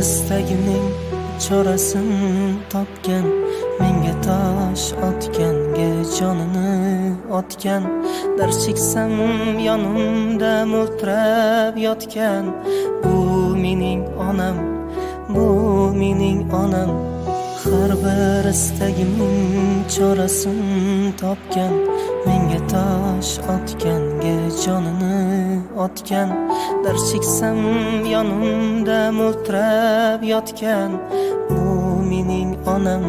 istagining chorasin topgan, menga tosh otganga jonini otgan, dard cheksam yonimda mo'ltirab yotgan, bu mening onam, bu mening onam. Har bir istagimning chorasin topgan, menga tosh otganga jonini otgan, dard cheksam yonimda mo'ltirab yotgan, bu mening onam,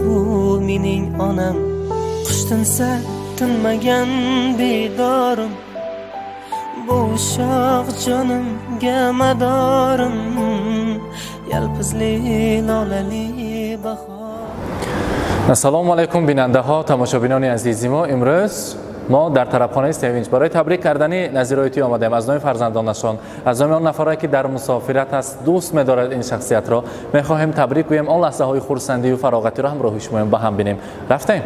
bu mening onam. Qush tinsa tinmagan bedorim, bu ushoq jonimga madorim, yalpizli lolali bahor. Ассалому алайкум бинандаҳо, тамошобинони азизи мо. Имрӯз мо дар тарабхонаи Севинҷ барои табрик кардани Назироитӣ омадаем. Аз номи фарзандонашон, аз номи он нафарое ки дар мусофират аст, дӯст медорад ин шахсиятро, мехоҳем табрик гӯем. Он лаҳзаҳои хурсандию фароғатиро ҳамроҳи шумоем ба ҳам бинем. Рафтем.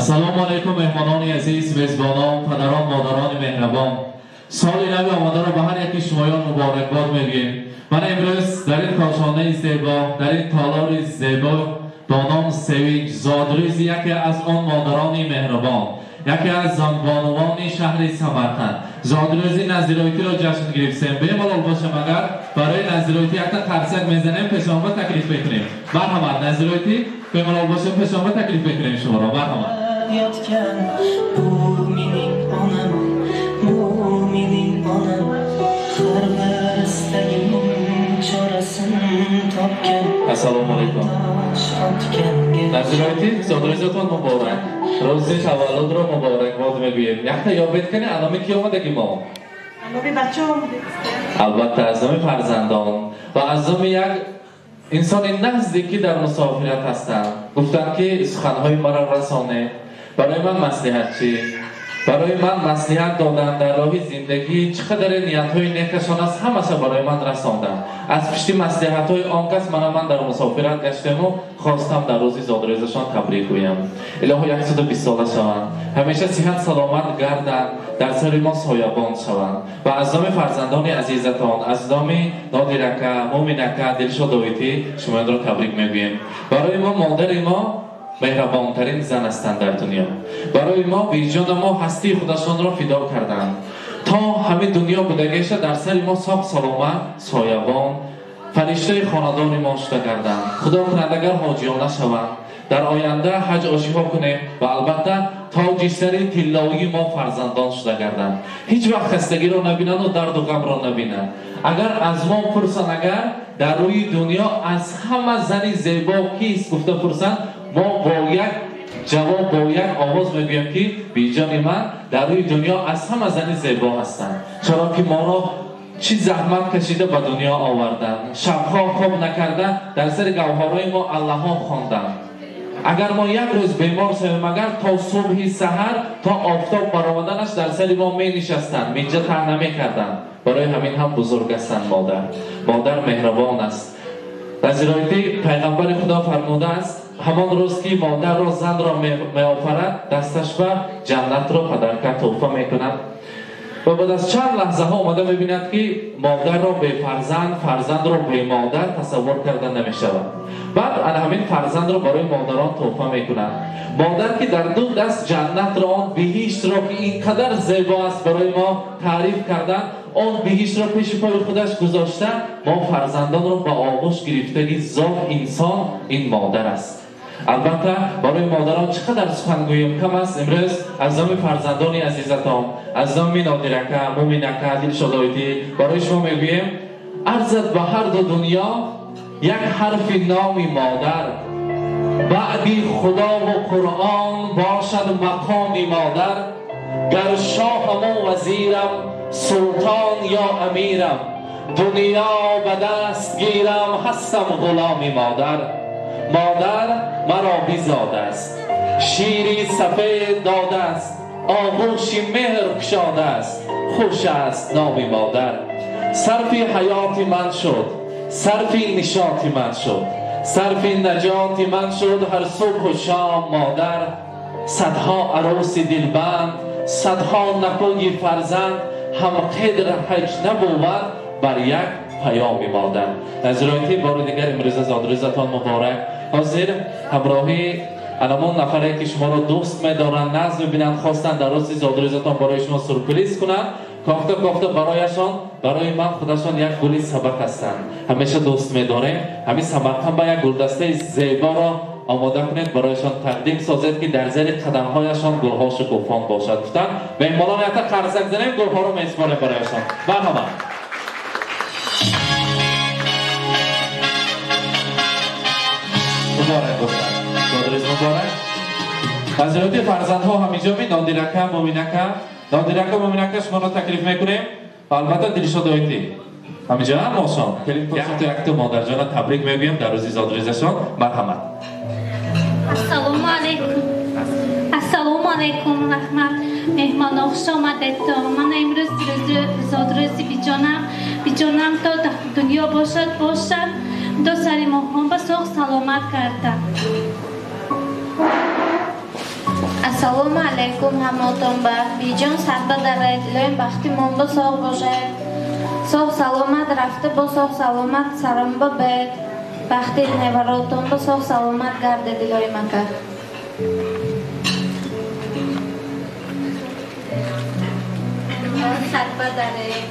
Ассалому алайкум меҳмонони азиз, мезбонон, падарон, модарони меҳрабон. Соли нави омадаро ба ҳар яки шумоён муборакбод мегӯем. Ман имрӯз дар ин кошонаи зебо, дар ин толори зебо бо ном Севинҷ, зодрӯзи яке аз он модарони меҳрабон, яке аз бонувони шаҳри Самарқанд, зодрӯзи Назироитиро ҷашн гирифтем. Бемалол бошам, агар барои Назироитӣ якта қарсак мезанем, пешонба таклиф мекунем. Марҳамат, Назироитӣ, бемалол бошем, пешонба таклиф мекунем шуморо. Марҳамат. Yotgan, bu mening onam, bu mening onam. Har bir istagimning chorasin topgan. Assalomu alaykum. Назироитӣ, зодрӯзатон муборак. Рӯзи таваллудро муборакбод мегӯем. Якта ёбед кани аноми ки омадаги мо? Аноми бача омадем. Албатта, аз номи фарзандон ва аз номи як инсони наздик ки дар мусофират ҳастанд. Гуфтанд ки суханҳои маро расоне, барои ман маслиҳатчӣ, барои ман маслиҳат додан дар роҳи зиндагӣ, чӣ қадаре ниятҳои некашон аст, ҳамаша барои ман расонданд. Аз пишти маслиҳатҳои он кас мана ман дар мусофират гаштему хостам дар рӯзи зодрӯзашон табрик гӯям. Илоҳо 120 сола шаванд, ҳамеша сиҳат саломат гарданд, дар сари мо соябон шаванд. Ва аз номи фарзандони азизатон, аз номи Нодирака, Муминака, Дилшодоитӣ шумоёнро табрик мегӯем. Барои мо модари мо меҳрабонтарин зан ҳастанд дар дунё. Барои мо беҷона мо ҳастии худашонро фидо карданд. То ҳамин дунё будагиша дар сари мо соқ саломат, соябон, фариштаи хонадони мо шуда гарданд. Худо кунад агар ҳоҷиёна шаванд, дар оянда ҳаҷ ошиҳо кунем ва албатта тоҷи сари тиллоии мо фарзандон шуда гарданд. Ҳеҷ вақт хастагиро набинанду дарду ғамро набинанд. Агар аз мо пурсанд, агар дар рӯи дунё аз ҳама зани зебо кист гуфта пурсанд, мо бо як ҷавоб, бо як овоз мегӯем ки биҷони ман дар рӯи дунё аз ҳама зани зебо ҳастанд. Чаро ки моро чӣ заҳмат кашида ба дунё оварданд, шабҳо хоб накарда дар сари гавҳарҳои мо аллаҳо хонданд. Агар мо як рӯз бемор шавем, агар то субҳи саҳар, то офтоб баромаданаш дар сари мо менишастанд, минҷа таҳ намекарданд. Барои ҳамин ҳам бузург ҳастанд модар. Модар меҳрабон аст. Назироитӣ пайғамбари Худо фармудааст, ҳамон рӯз ки модарро, занро меофарад, дасташ ба ҷаннатро падарка тӯҳфа мекунад. Ва баъд аз чанд лаҳзаҳо омада мебинад ки модарро бефарзанд, фарзандро бемодар тасаввур карда намешавад. Баъд ана ҳамин фарзандро барои модарон тӯҳфа мекунад. Модар ки дар ду даст ҷаннатро, он биҳиштро ки ин қадар зебо аст барои мо таъриф кардан, он биҳиштро пеши пои худаш гузошта, мо фарзандонро ба оғӯш гирифтаги зот инсон ин модар аст. Албатта барои модарон чӣ қадар сухан гӯем кам аст. Имрӯз аз номи фарзандони азизатон, аз номи Нодирака, Муминака, Дилшодоитӣ барои шумо мегӯем: арзад ба ҳар ду дунё як ҳарфи номи модар, баъди Худову Қуръон бошад мақоми модар. Гар шоҳаму вазирам, султон ё амирам, дунё ба даст гирам, ҳастам ғуломи модар. Модар маро бизодааст, шири сафед додааст, оғӯши меҳр кушодааст, хуш аст номи модар. Сарфи ҳаёти ман шуд, сарфи нишоти ман шуд, Сарфи наҷоти ман шуд ҳар субҳу шом модар. Садҳо арӯси дилбанд, садҳо накӯи фарзанд, ҳам қадр ҳаҷ набувад бар як паёми модар. Назироти бори дигар имрӯза зодрӯзатон муборак. Ҳозир ҳамроҳи анамон нафаре ки шуморо дӯст медоранд, назм мебинанд, хостанд дар рӯзи зодрӯзатон барои шумо сюрприз кунанд. Кофта кофта барояшон, барои ман худашон як гули сабак ҳастанд. Ҳамеша дӯст медорем. Ҳамин Самарқанд ба як гулдастаи зеборо омода кунед, барояшон тақдим созед ки дар зери қадамҳояшон гулҳо шукуфон бошад. Гуфтанд меҳмонон якта қарзак занем, гулҳоро месупорем барояшон. Марҳамат. Муборак бошад. Зодрӯз муборак. Ҳазироти фарзандҳо ҳаминҷо ми Нодирака, Муминака. Нодирака, Муминака шуморо таклиф мекунем ва албатта Дилшодоити. Ҳаминҷо ҳам осон. Якто якто модарҷона табрик мегӯем дар рӯзи зодрӯзашон. Марҳамат. Ассалому алайкум. Ассалому алайкум, раҳмат. Меҳмоно, хуш омадед. Ман имрӯз зодрӯзи биҷонам. Биҷонам то дунё бошад, бошад. До сари моҳон ба соғ саломат карда. Ассалому алайкум ҳамотон ба. Биҷон садба даред, илоҳим бахти мон ба соғ бошад. Соғ саломат рафта бо соғ саломат саром ба бед. Бахти неваротон ба соғ саломат гардед илоҳим ака. Садба даред,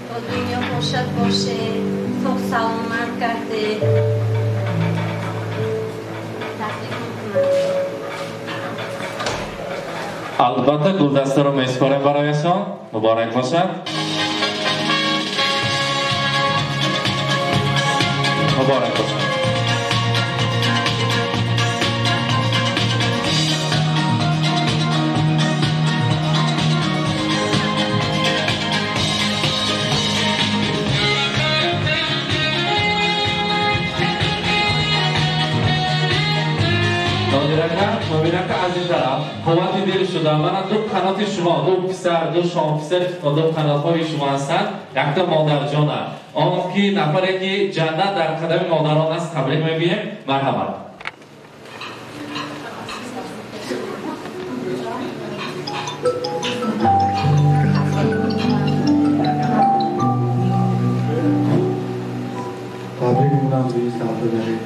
то дунё бошад бошед, соғ саломат гардед. Таблик мекунам. Албатта гулдастаро месупорем барояшон. Муборак бошад. Муборак бошад. Нодирака, Муминака аз ин тараф қуввати дил шуда. Мана ду қаноти шумо, ду писар, ду шомписар, ду қанотҳои шумо ҳастанд. Якта модарҷона. Он ки нафаре ки ҷаннат дар қадами модарон аст, табрик мегӯем. Марҳамат. Табрик мекунам рӯи сарбадарӣ.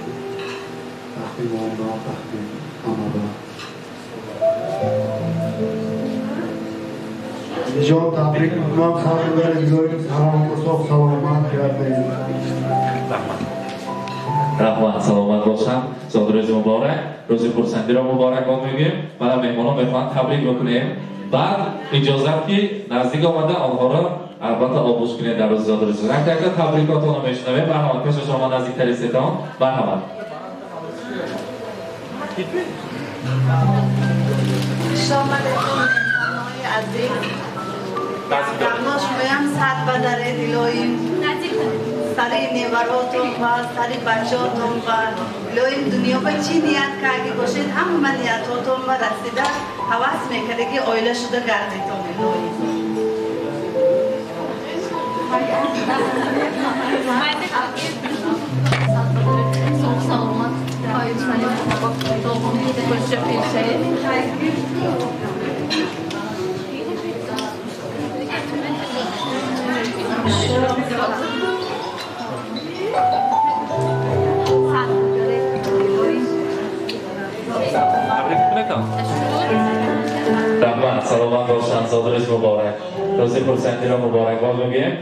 Бахти монда, бахти ҳамада. Биҷон табрик мекунам сарбадарӣ, илоҳим салом соғ саломат гардед. Раҳмат, саломат бошам. Зодрӯзи муборак, рӯзи хурсандиро муборакбод мегӯем. Мана меҳмонон мехоҳанд табрик бикунем. Баъд иҷозат ки наздик омада онҳоро албатта оғӯш кунед дар рӯзи зодрӯз. Якта якта табрикотонро мешунавем. Марҳамат, пеши шумо наздиктари сетон. Марҳамат. Хуш омадед меҳмонои азиз. Давно шумоям сад ба даред илоҳим. Сари неваротон ва сари бачаотон ва илоҳим дунё ба чӣ ният карди бошед, ҳама ниятҳотон ба расида ҳавас мекарда ки оила шуда гардетон илоҳим. Соғ саломат. Раҳмат, саломат бошанд. Зодрӯз муборак. Рӯзи хурсандиро муборакбод мегӯем.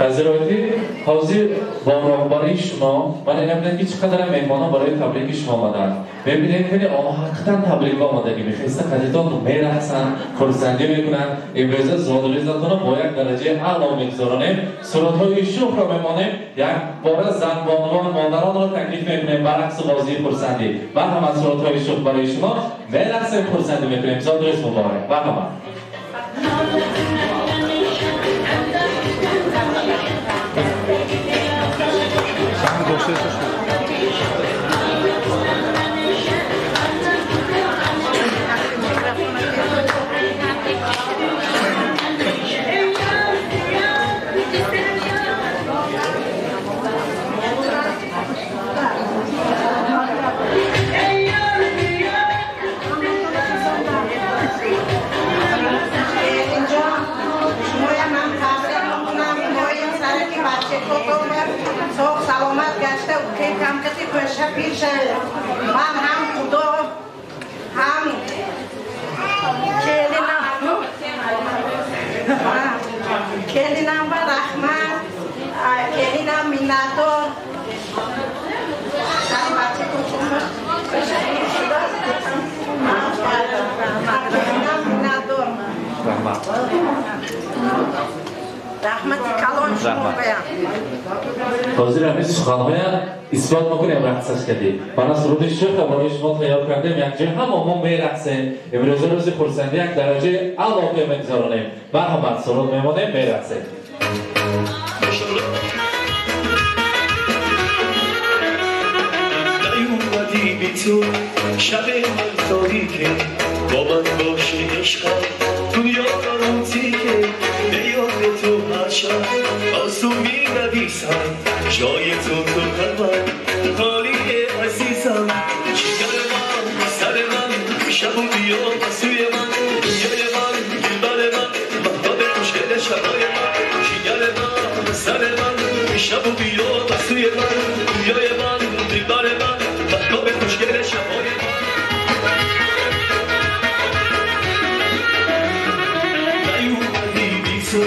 Ҳазироти ҳозир бо роҳбарии шумо ман ина бинед ки чӣ қадар меҳмонон барои табрики шумо омаданд. Мебинед хеле онҳо ҳақиқатан табрикба омадагӣ мехеста қадитон мерақсанд, хурсандӣ мекунанд. Имрӯза зодрӯзатонро бо як дараҷаи аъло мегузаронем. Сурудҳои шухро мемонем. Як бора занбонувон, модаронро таклиф мекунем ба рақсу бозии хурсандӣ. Марҳамат, сурудҳои шух барои шумо. Мерақсем, хурсандӣ мекунем. Зодрӯз муборак. Марҳамат. Пир шавед. Ман ҳам Худо, ҳам келинам, келинам ба раҳмат, келинам миннатдор. Сари бача келинам миннатдор. Раҳмат. Раҳмати калон шумо баям. Ҳозир ҳамин суханҳоя исбот мекунем, рақсаш кардем. Мана суруди шӯха барои шумо тайёр кардем, якҷоя ҳама мо мерақсем. Имрӯза рӯзи хурсандӣ як дараҷаи алоқе мегузаронем. Марҳамат, суруд мемонем, мерақсем. نیومدی بی تو شب من تاریکه، با من باشه عشقم دنیا روتیکه، به یاد تو هر شب آسو می نویسم، جای تو تو قلبم خالیه عزیزم. جگر من سر من شب و بیا سوی من، دنیای من دلبر من مهتاب خوشگل شبای من. جگر من سر من شب و بیا سوی من، دنیای من دلبر من مهتاب خوشگل شبای من. نیومدی بی تو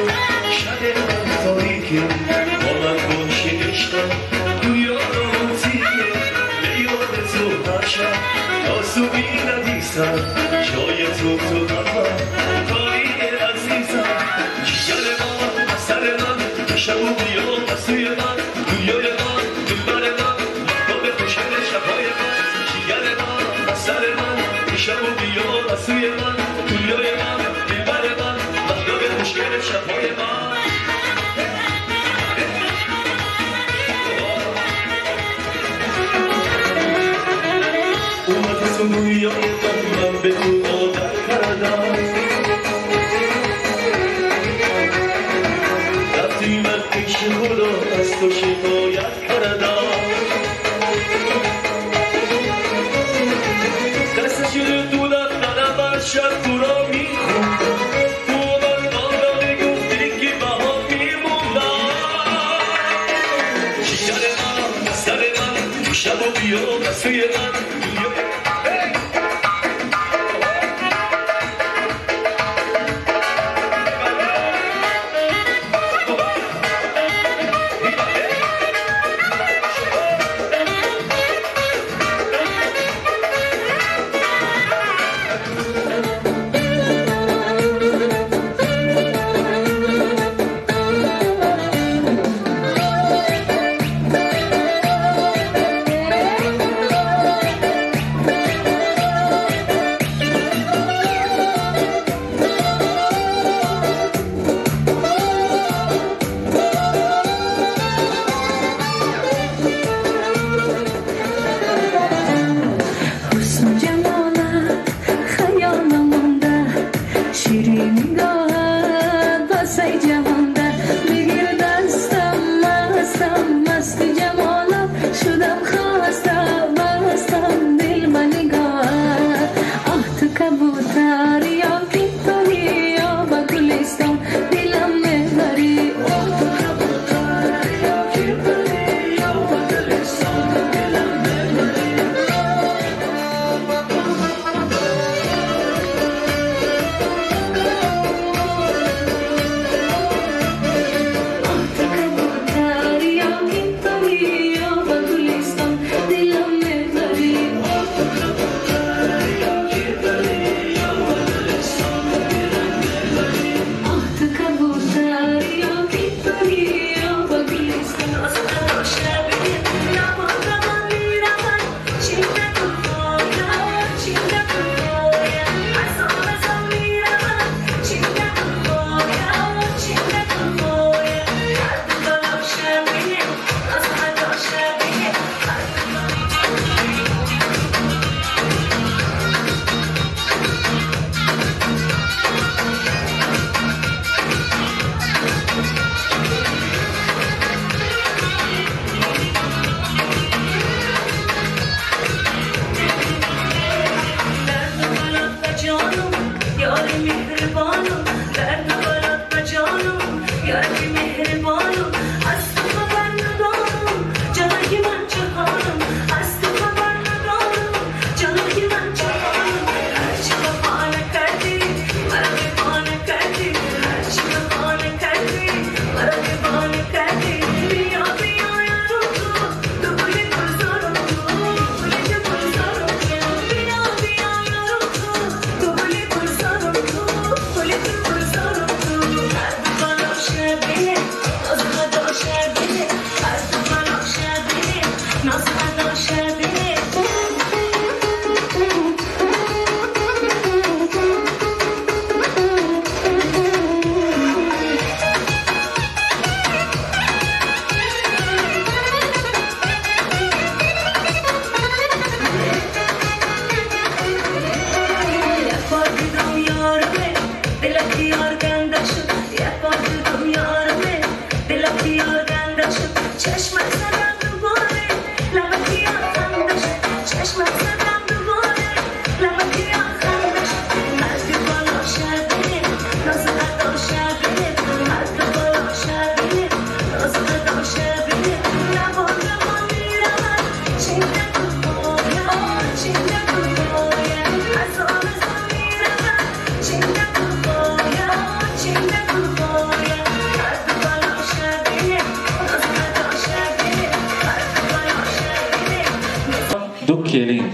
شب من تاریکه، با من باشه عشقم دنیا روتیکه، به یاد تو هر شب آسو می نویسم، جای تو تو قلبم خالیه عزیزم. جگر من سر من شب و بیا سوی من، دنیای من دلبر من مهتاب خوشگل شبهای من. جگر من سر من شب و بیا سوی من، دنیای من دلبر من مهتاب خوشگل شبهای من. اومدی تو رویای من، من به تو عادت کردم، رفتی من پیش خدا از تو شکایت کردم. دست شده تو دفترم هر شب تو را میخوندم، تو من آن میگفتی که بها میموندم. جگر من سر من شب و بیا سوی من. مهربانم، از تو خبر ندارم، جای من جهانم، از تو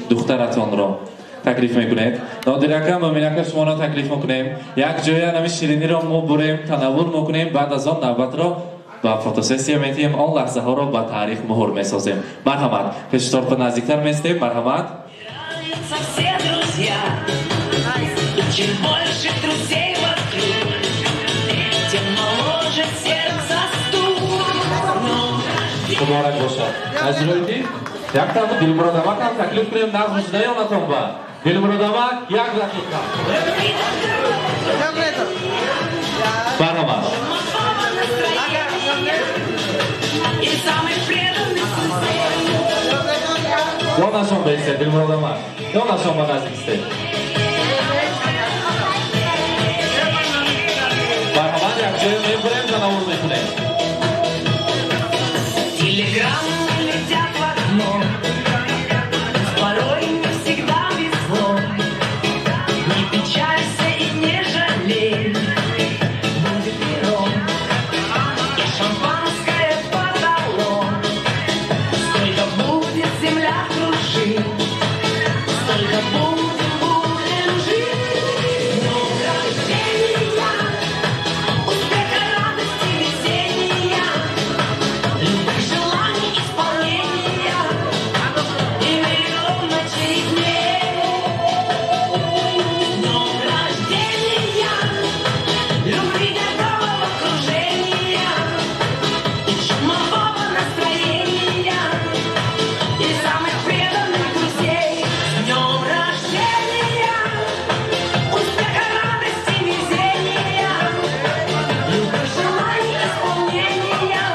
духтаратонро таклиф мекунед. Нодирака, Муминака, шуморо таклиф мекунем. Як ҷоя нами шириниро мо бурем, танаввул мекунем, баъд аз он навбатро ба фотосессия метиҳем, он лаҳзаҳоро ба таърих муҳр месозем. Марҳамат, пеши торта наздиктар местем, марҳамат. Чем больше друзей вокруг, тем моложе сердце стук. Муборак бошад. Аз рӯи яктан Дилмуродамакам таклиф кунем, нағз шудаёнатон ба. Дилмуродамак, як дақиқа. Марҳамат. Ёнашон баистед, Дилмуродамак. Ёнашон ба наздик истед. Марҳамат, якҷоя мебурем, танаввул мекунем. Телеграммы летят в окно, порой не всегда везло. Не печалься и не жалей, будет перо и шампанское подало. Сколько будет земля кружить, столько будем, будем жить. Днем рождения, успеха, радости, везения, любых желаний исполнения и миллион ночей дней. Днем рождения, любви до головокружения и чумового настроения и самых преданных друзей. С днем рождения, успеха, радости, везения, любых желаний исполнения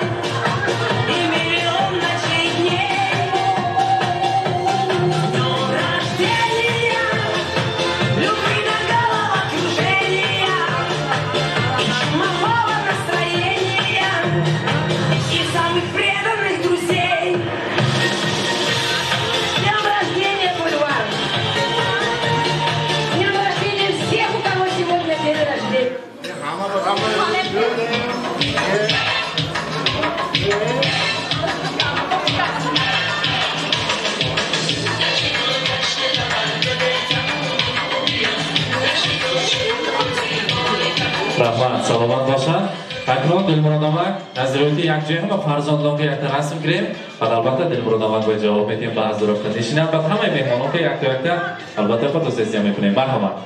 и миллион ночей дней. С днем рождения, любви до головокружения и чумового настроения и самых преданных друзей. С днем рождения, Бульвар! С днем рождения всех, у кого сегодня день рождения! Раҳмат, саломат бошад. Акнун Дилмуродамак, назироти якҷоя ҳама фарзандонка якта расм гирем, баъд албатта Дилмуродамак бояд ҷавоб медиҳем, ба аз дурафта нишинам, баъд ҳамаи меҳмононка якто якта албатта фотосессия мекунем. Марҳамат.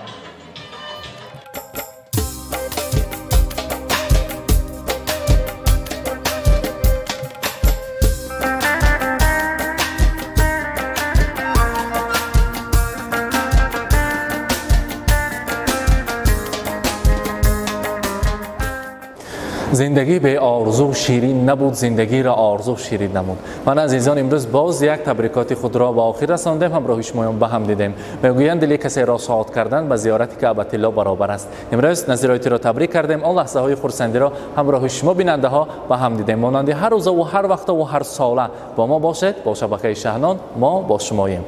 Зиндагӣ бе орзу ширин набуд, зиндагиро орзу ширин намуд. Ман азизон, имрӯз боз як табрикоти худро ба охир расондем, ҳамроҳи шумоён ба ҳам дидем. Мегӯянд, дили касеро шод кардан ба зиёрати Каъбатилло баробар аст. Имрӯз назироитиро табрик кардем, он лаҳзаҳои хурсандиро ҳамроҳи шумо бинандаҳо ба ҳам дидем. Монанди ҳар рӯза ва ҳар вақта ва ҳар сола бо мо бошед, бо шабакаи Шаҳнон мо бо шумоем.